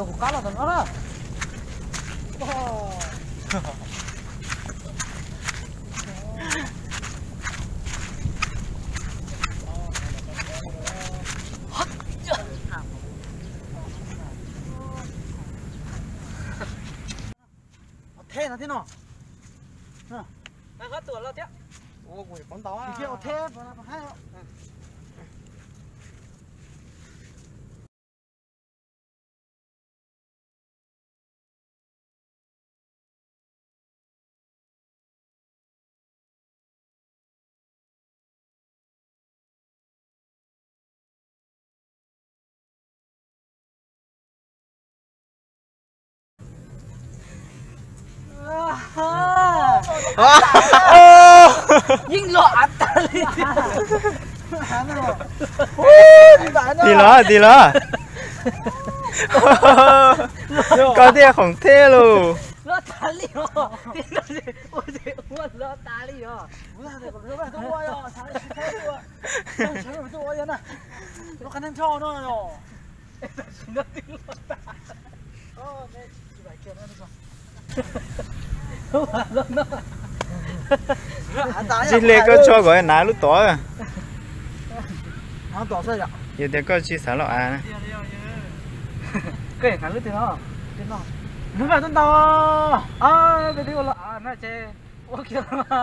Kuv qab los tom no na. Theb no thiab no. Qab tuam los thiab. Ua kuv pov ntau. Cia ua theb pov haib. Yeej loj av tas li. Tig los, tig los. Koj thiaj khoom theb lauj. Loj tas li os. Ua loj tas li os. Tsis hle koj tso kom hnav lub tod. Yog tias koj tsis xav loj av. Koj hnav lub twg no? Lub no ntau. Ua loj av na ces ua kiag loj av.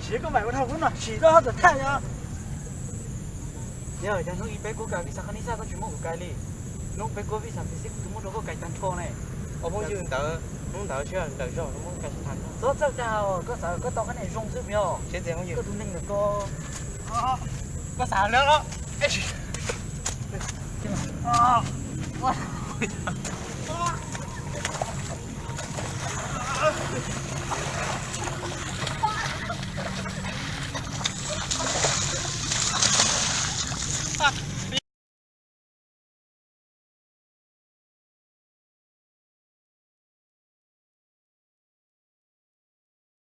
Siv koj mam ua dhau lub no, siv koj txawm thaij os. Yog, yog hnub ib peb kuv kais vij xam qhab nij xaj koj tsis muab kuv kais li. Hnub peb kuv vij xam pis xib kuv twb muab rau koj kais tag nrho ne. Os phooj ywg, ntawd hnub ntawd sib ntawm zog muab kais tag nrho. Txhob txhawj dag, koj xav koj tau qab niam zoo xwb yog. Koj tus neeg ntawm koj. Koj xav lawm los.